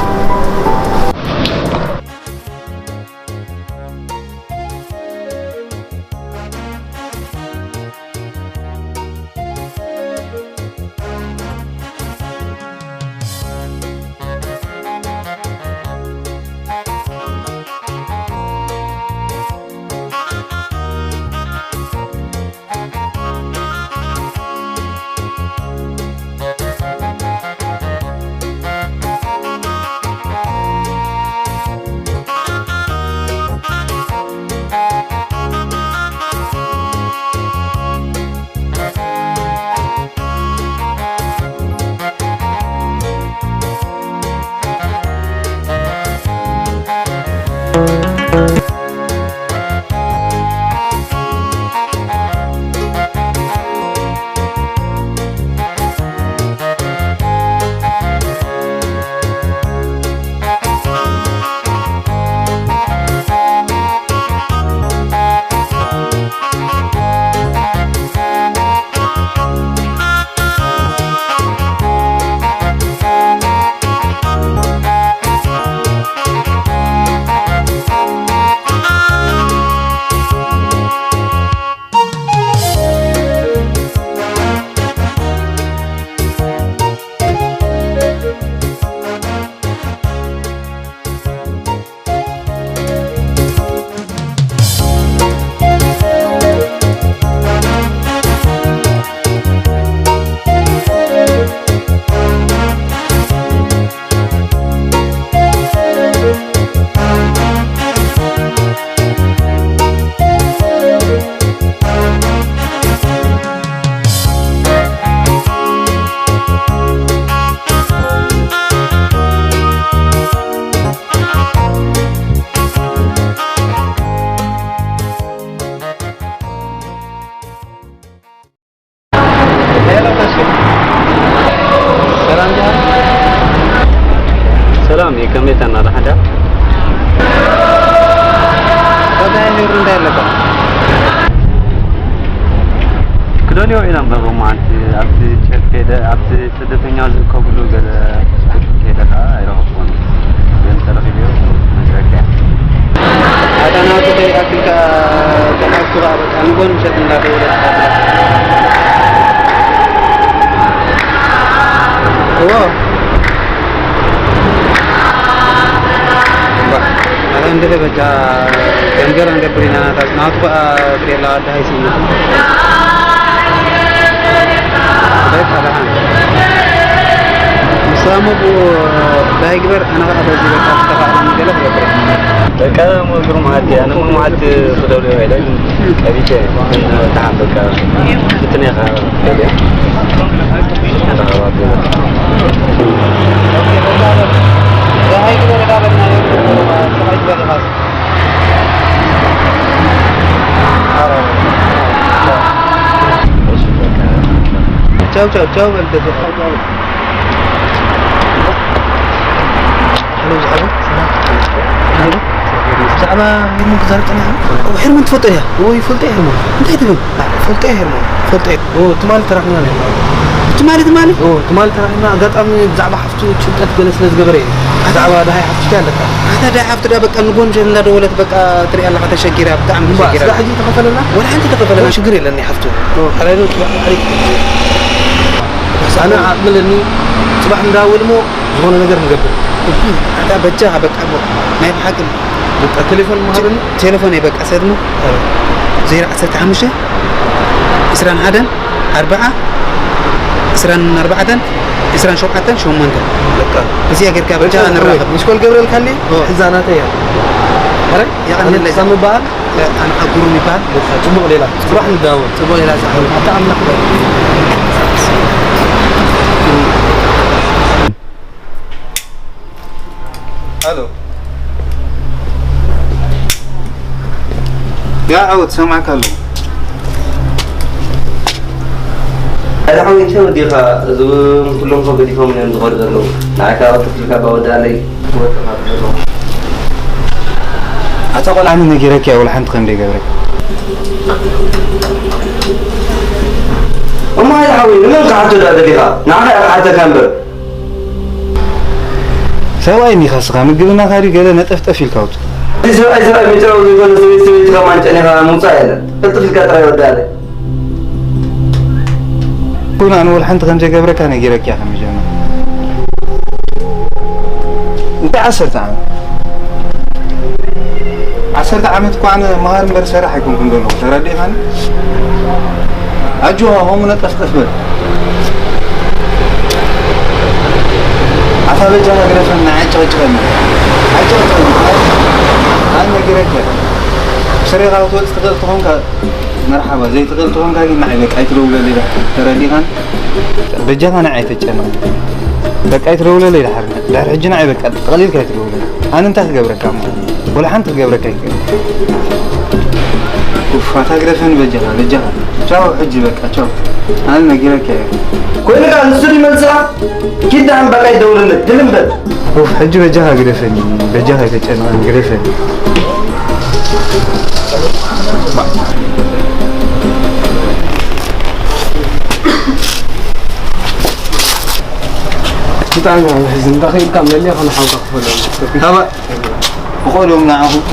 ደልዮ ኢና እምበር፣ ሎማዓንቲ ኣብቲ ቸክ ከይደ፣ ኣብቲ ስደተኛ ዝእከብሉ ገለ ቸክ ከይደ ከኣ ኣይረኸብኩን። ግን ተረኺበዮ ነግረካ እየ። ኣታ ናቱ ከይኣክል ከኣ ተሓዝኩ ከኣ በቃ ንጎን ምሸት እንዳደወለት እዋ። ኣታ እንድዒ በጃ ገምገል ኣንገብር ኢና ናታ ናቱ ከኣ ክርእየላ ኣደ ሃይሲና። በቃ ደሓን። ንሳ እሞ ብኡ ዳይግበር ኣነ ከኣ በዚ በቃ ዝተኻእለኒ ገለ ክገብር እየ። በቃ እሞ ግሩም ዓዲ ኣነ እሞ መዓልቲ ክደውልዮ ኢለ ቀቢጸ እየ። ደሓን በቃ ፍትነ ኢኻ። ቻው ቻው ቻው በል። ሄሎ ዝሓወይ። ብዛዕባ ሄርሞን ክዛረብ ጸኒሐ። ኦ፣ ሄርሞን ትፈልጦ እያ? ኦ፣ ይፈልጦ እየ ሄርሞን። እንታይ ትብል? አ፣ ፈልጦ እየ ሄርሞን። ፈልጦ እየ። ኦ፣ ትማሊ ተራኺብና ነይርና። ትማሊ፣ ትማሊ? ኦ፣ ትማሊ ተራኺብና። ኣጋጣሚ ብዛዕባ ሓፍቱ ጭንቀት ገለ ስለ ዝገበረ እዩ። ብዛዕባ ደሃይ ሓፍቱ እንታይ ኣለካ? ኣታ ደሃይ ሓፍቱ ዳ በቃ ንጎን ሸት እንዳደወለት በቃ ትሪኣ ኣለኻ ተሸጊራ፣ ብጣዕሚ እምባ፣ ተሸጊራ። ስጋ ሕጂ ተኸፈለና? ወላ ሓንቲ ተኸፈለና፣ ሽግር የለን ሓፍቱ። ኦ፣ ካልኣይ ዶ ጽባሕ ድሕሪት። ኣነ ዓቕሚ ኣለኒ። ጽባሕ እንዳወል እሞ ዝኾነ ነገር ንገብር። ኣታ በጃኻ በቃ እሞ ናይ ብሓቂ በቃ ቴሌፎን መሃበኒ። ቴሌፎን እየ በቃ ሰድሞ። ኣረ። ዜሮ ዓሰርተ ሓሙሽተ፣ ዕስራን ሓደን፣ ኣርብዓ፣ ዕስራን ኣርባዕተን፣ ዕስራን ሸውዓተን፣ ሸሞንተን። በቃ። እዚኣ ጌርካ በቃ በጃኻ ንራኸብ። ሚስኮል ገብረልካ ኣለይ? ኦ። እዛ ናተይ እያ። ኣረ? የቐንየለይ። ሳም ይበሃል? ኣነ ኣጉሩም ይበሃል። በቃ ጽቡቕ ሌላ። ጽባሕ ንዳወል። ጽቡቕ ሌላ ዝሓወይ። ኣታ ኣምላኽ በል። ኣሎ። ያ ዓወት፣ ሰማዕካ ኣለኹ። ኣታ ሓወይ፣ እንታይ ወዲኻ? እዞም ኩሎም እኮ ገዲፎም እዮም ዝኸዱ ዘለዉ። ንዓይ ከኣ ቅልጥፍ ኢልካ እባ ወድኣለይ። ኣታ ቆልዓ፣ ኣነ ነጊረኪ እየ፣ ወላ ሓንቲ ከም ዘይገብረኪ። እሞ ኣታ ሓወይ፣ ንመን ክሓቶ ደኣ ደሊኻ? ንዓኻ እየ ክሓተካ እምበር። ሰብኣይ እኒኻ ስኻ፣ ምግብናኻ ድዩ ገለ ነጠፍጠፍ ኢልካ ኣውጽእ። እዚ ሰብኣይ፣ ሰብኣይ፣ ሚስጥራዊ ዘይኮነ ሰበይቲ፣ ሰበይቲ ከማን ጨኒኻ ምውጻእ የለን። ቅልጥፍ ኢልካ ጥራይ ወዳለ። ኩን ኣነ ወላ ሓንቲ ከም ዘይገብረካ ነጊረኪ እያ ከመጀመር። እንታይ ዓሰርተ ዓመት? ዓሰርተ ዓመት እኮ ኣነ መሃር እምበር ሰራሕ ኣይኮንኩን ዘለኹ። ተረዲእኻኒ? ኣጆኻ ከምኡ ነጠፍጠፍ በል። ኣታ በጃኻ ግደፈኒ፣ ኣይጨቕጭቐኒ። ኣይጨቕጭቐኒ። ኣነ ነጊረካ። ስሬኻ ክትወጽእ ትኽእል ተኾንካ መርሓባ፣ ዘይትኽእል ተኾንካ ግን ንዓይ በቃ ኣይትደውለለይ ዳ። ተረዲኻን? በጃኻ ንዓይ ኣይተጨንቕ። በቃ ኣይትደውለለይ ድሓር። ድሕሪ ሕጂ ንዓይ በቃ ጠቕሊልካ ኣይትደውለለይ። ኣነ እንታይ ክገብረካ እሞ? ወላ ሓንቲ ክገብረካ ኣይክእልን። ኡፍ፣ ኣታ ግደፈኒ በጃኻ፣ በጃኻ። ቻው፣ ሕጂ በቃ ቻው። ኣነ ነጊረካ እየ። ኮይኑ ከኣ ንሱ ድዩ መልስኻ? ኪድ ደሓን በቃ ኣይትደውለለይ። ድልም በል። ኡፍ፣ ሕጂ በጃኻ ግደፈኒ፣ በጃኻ ኣይተጨንቐኒ፣ ግደፈኒ። ብጣዕሚ ኣብ ሕዝን፣ እንታይ ኢልካ መሊእኻ ንሓውካ ክፈሎም። ታባ፣ ክፈሎም ንዓኹም።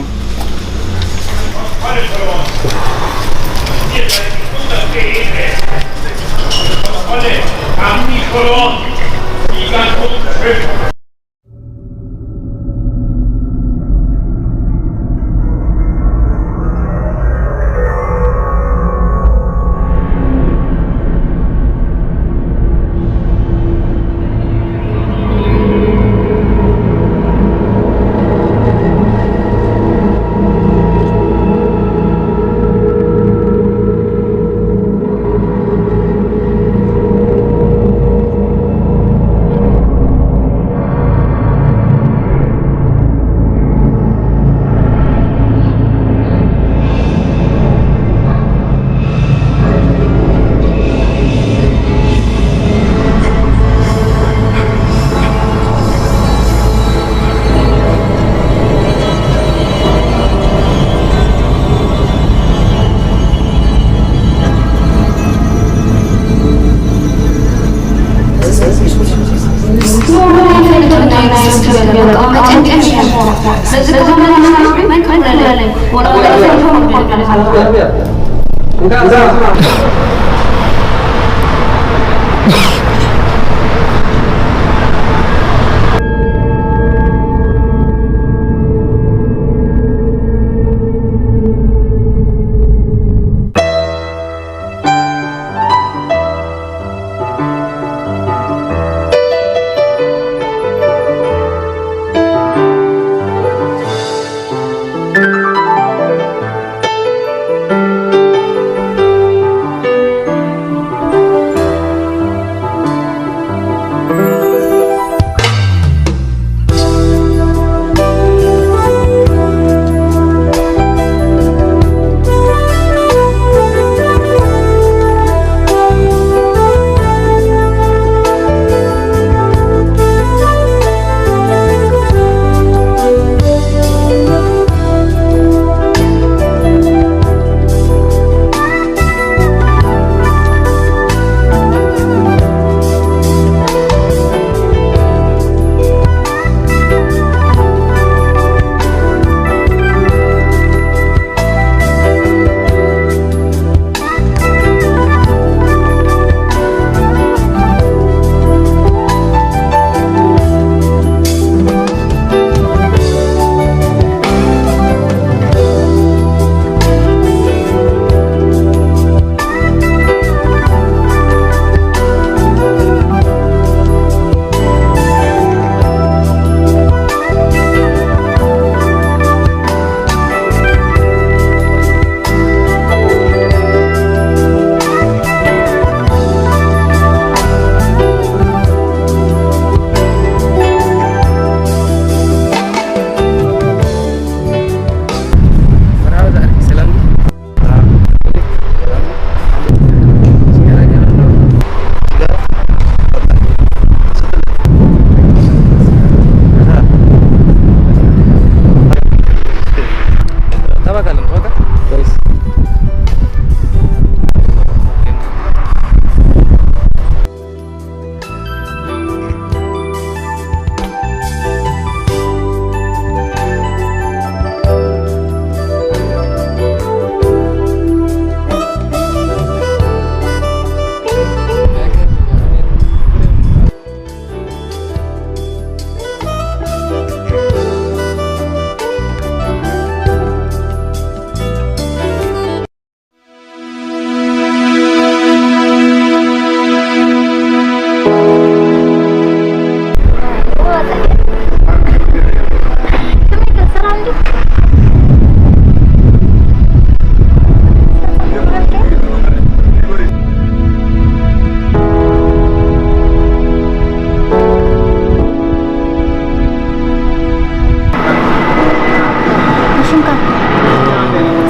ሽምካ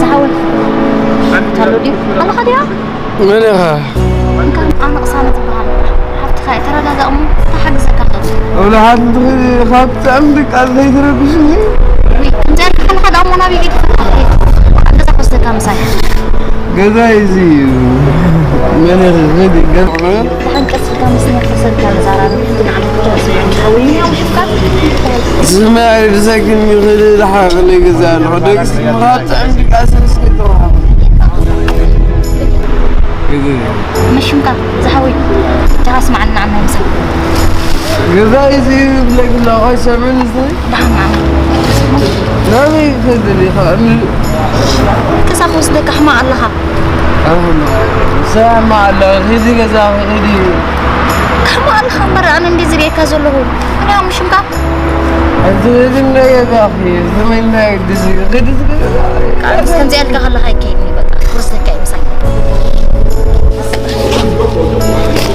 ዝሓወይ ኣሎ ድዩ? ኣለኻ ድያ? መን ኢኻ? እንካ ኣነ ቅሳነት ዝበሃል ሓፍትኻ እየ። ተረጋጋእ እሞ ተሓግዘካ ክእል። ወላ ሓንቲ ትኽእል ኢኻ፣ ብጣዕሚ ድቃስ ዘይትረብሽኒ። ውይ፣ ከምዚኣ ኢልካ ከለኻ ደኣ እሞ ናበይ ከይድካ ትኸይድ? ኣብ ገዛ ክወስደካ ምሳይ። ገዛ እዚ እዩ። መን ኢኺ? ኸዲ፣ ገዛ ደሓን ቀስ ኢልካ ምስ ነፈሰልካ ንዛራረብ፣ ግን ዓመት ክትወስድ ሓዊኒ እዮም ሽፍታት። ስማይ፣ ብሰኪን ይኽእል ደሓን ክለይ ገዛ ኣለኹ። ደቅስ ምኻድ ጥዕም ድቃስ እስኪ ተዋሃብ። ግዜ። መሽምካ ዝሓወይ፣ ጃኻ ስማዓኒ ንዓና ይምሰል። ገዛ እዚ ይብለክ ኣለኹ፣ ኣይሰምዕን እዚ። ደሓን ንዓና። ናበይ ክኸይድ ደሊኻ? ን- ክሳብ ክወስደካ ሕማቕ ኣለኻ። ኣሁን ሰማ ኣለ ኺዲ ገዛ ኺዲ። ከም ኣልኻ እምበር ኣነ እንዲ ዝርእየካ ዘለኹ። እኔ ምሽምካ። ኣንቲ ኺዲ ናይ ገዛ ኺ፣ ዝመይ ናይ ግዲ ኺዲ ኺዲ። ቃልስ ከምዚ ያልካ ከለኻ ይከይድኒ በቃ። ክወስደካ እዩ ምሳይ።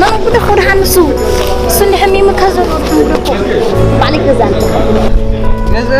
መን ጉድ እኮ ደሓን ንሱ። እሱ እንዲ ሕሚምካ ዘሎ ደሓን ጉድ እኮ። ባዕለይ ገዛ ኣለካ። ገዛ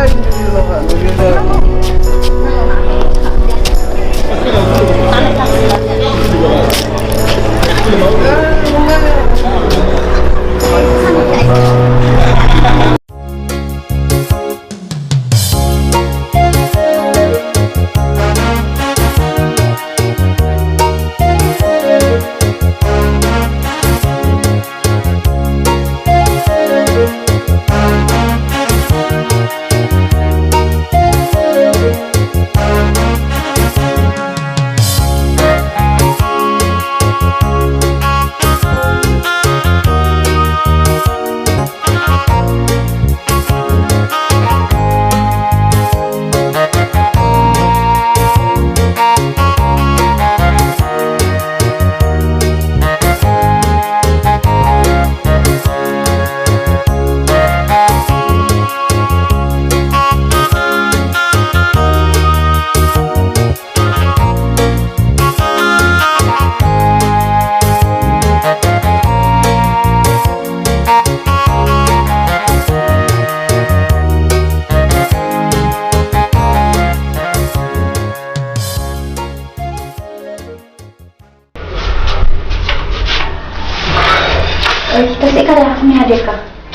ተስኢካ ዲኻ? ከመይ ሓዲርካ?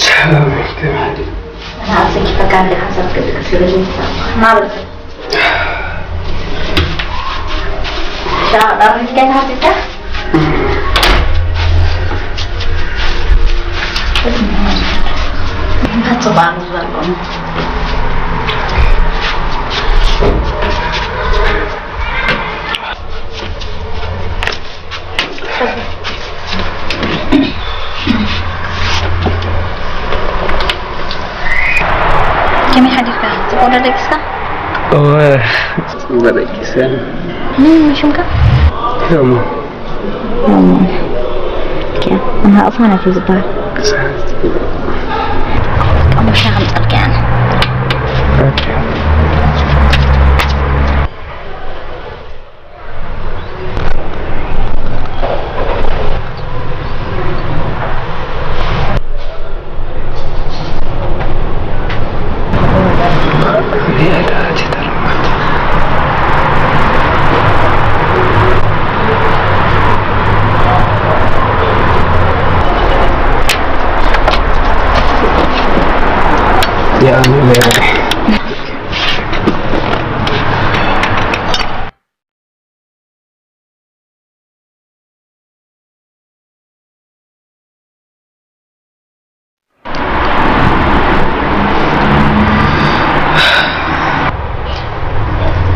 ሰላም፣ ከመይ ሓዲርካ? ንዓብ ሰኪፈካ እንደ ሓንሳብ ክትቅስ ስለ ዘይትሰማዕ። ናበል። ሻ-፣ ጣዕሚ ከይተሓቲትካ? ጽቡቕ ዝበልኩም። ከመይ ሓዲርካ? ጽቡቕ ዶ ደቂስካ? እወ፣ ጽቡቕ ደቂሰ። መን ሽምካ? ሎሚ። ሎሚ። ኦኬ። ኣሃ፣ እፋነት እዩ ዝበሃል። እፋነት። ኣብ ሻሂ ከምጸልካ እየ ኣነ። ኦኬ።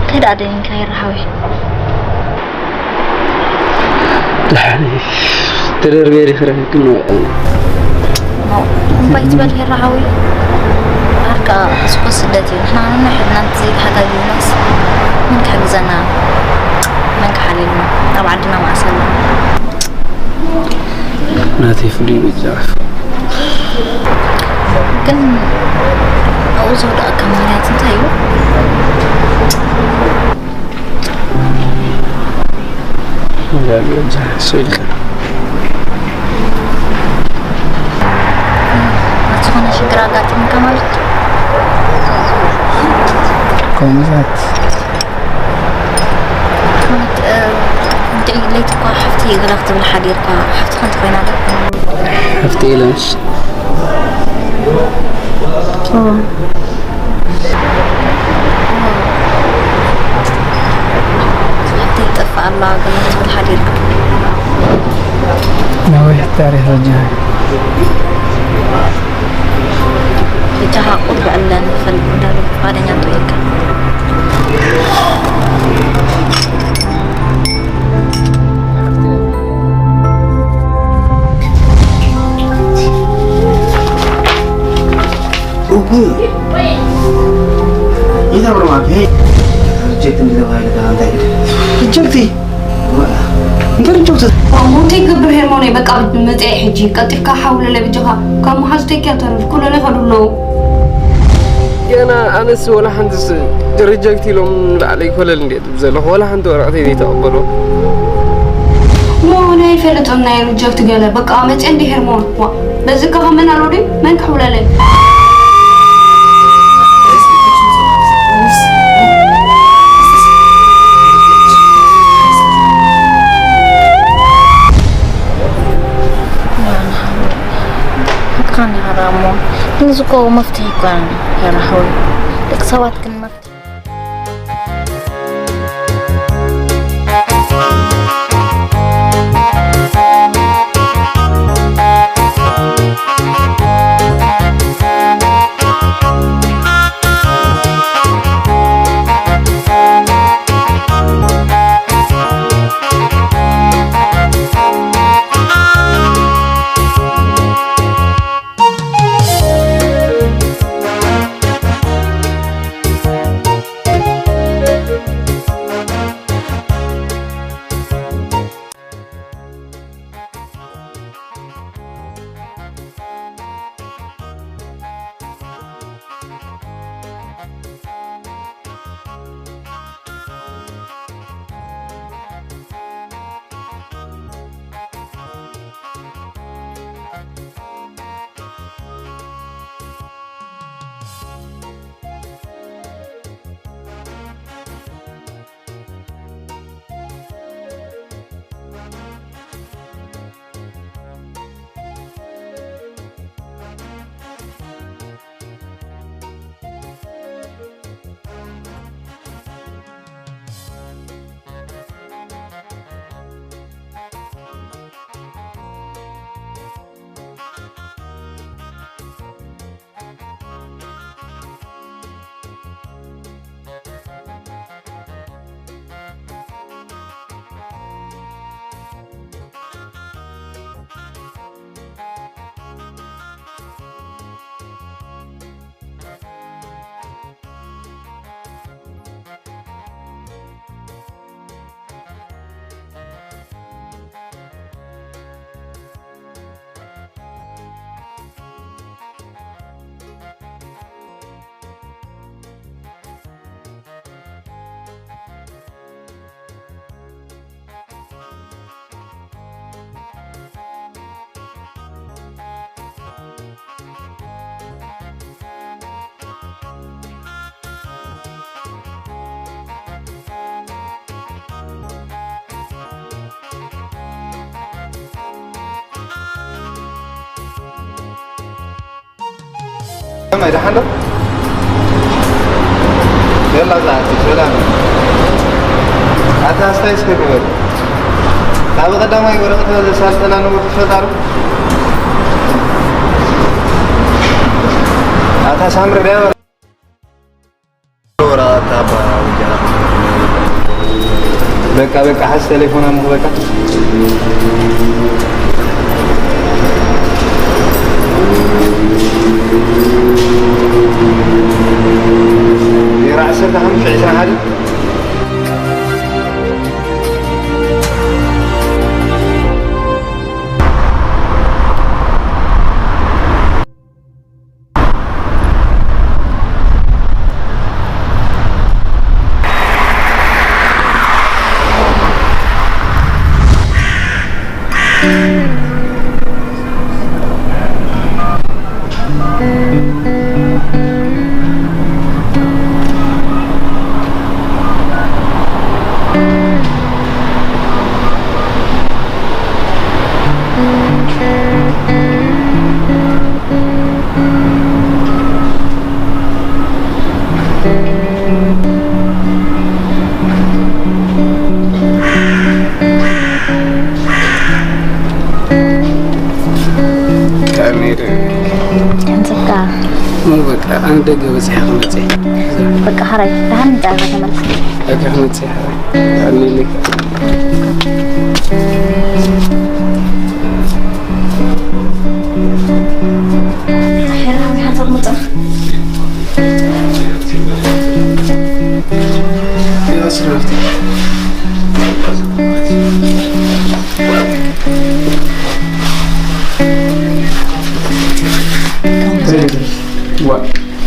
እንታይ ደኣ ደኒንካ ይረሃዊ? ደሓን እየ። ተደርብየ ዲኺ ረኺብክኒ? እምባይ ትበል ይረሃዊ። ዓርካ እስኮ ስደት እዩ። ንሕና ነንሕድና እንተዘይተሓጋጊዝናስ መን ክሕግዘና? መን ክሓልየልና? ኣብ ዓድና መኣስ ኣለና። ናተይ ፍሉይ ምርጫ። ግን ኣብኡ ዘውደቐካ ምኽንያት እንታይ እዩ? እንዳልዮ ብዝሕ እሱ ኢልካ። ኣብ ዝኾነ ሽግር ኣጋጢሙካ ማለት እዩ? ከምኡታት። ማለት፣ እ፣ እንድዒ ለይቲ እኳ ሓፍቲ ገለ ክትብል ሓዲርካ፣ ሓፍቲ ከንቲ ኮይና ዶ? ሓፍቲ ኢለንስ። ኦ። ሓፍቲ ይጠፍእ ኣላ ገለ ክትብል ሓዲርካ። ነዊሕ ታሪኽ በጃኻ። በጃኻ ቁሩብ ዕለ ንኽፈልጥ እንዳለ ፍቓደኛ እንተኮይንካ። እወ። ይተብር ማለት ይሄ ሪጀክት እንደተባለ እንታይ ግደ? ሪጀክት? እንታይ ሪጀክት? ሞተይ ክገብር ሄርሞነይ፣ በቃ መጽአ ሕጂ። ቀልጢፍካ ሓውለለ በጃኻ። ካብ መሓዙተይ ክያ ተርፍ፣ ኩሎም ይኸዱ ኣለዉ። ገና ኣነስ ወላ ሓንቲስ ሪጀክት ኢሎም ንባዕለይ ኮለል እንዴ ዘለኹ፣ ወላ ሓንቲ ወረቐተይ ዘይተቐበሉ። ኖ፣ ናይ ፈልጦም ናይ ሪጀክት ገለ። በቃ መጽአ እንዴ ሄርሞን። ዋ፣ በዚ ከ መን ኣሎ ድዩ? መን ክሕውለለይ? ብጣዕሚ ሓራሞ። ግን እዚ እኮ መፍትሒ እኮ እዩ፣ ሄራሃዊ። ደቂ ሰባት ግን መፍትሒ ከመይ ደሓን ዶ? የላ ዛቲ ሰላም። ኣታ ኣስታይ እስከ ግበር። ካብ ቀዳማይ ወረቐት ዘሳልጠና ንወዲ ፈጣሩ። ኣታ ሳምሪ ዳይበር። ወረቐት ኣባ ውጃ። በቃ፣ በቃ፣ ሓዝ ቴሌፎን ኣምኽ፣ በቃ። ዜሮ ዓሰርተ ሓሙሽተ ዕስራ ሓደ። ከመይ ዶ? ከምጽካ። ሞ በቃ፣ ኣነ ደገ በጺሐ ክመጽእ። በቃ፣ ሓራይ፣ ደሓን ምጻእካ ተመልስ። በቃ፣ ክመጽእ ሓራይ። ኣሜን።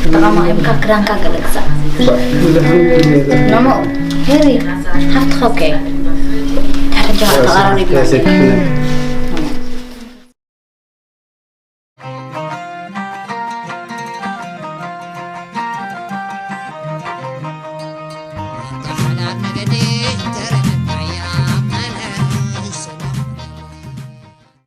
ተቐማቒምካ ክዳንካ ገለ ግዛእ። ኖኖ፣ ሄሪ፣ ሃፍትኻ እኮ እዩ። ሕጂ ተቐራሪብና።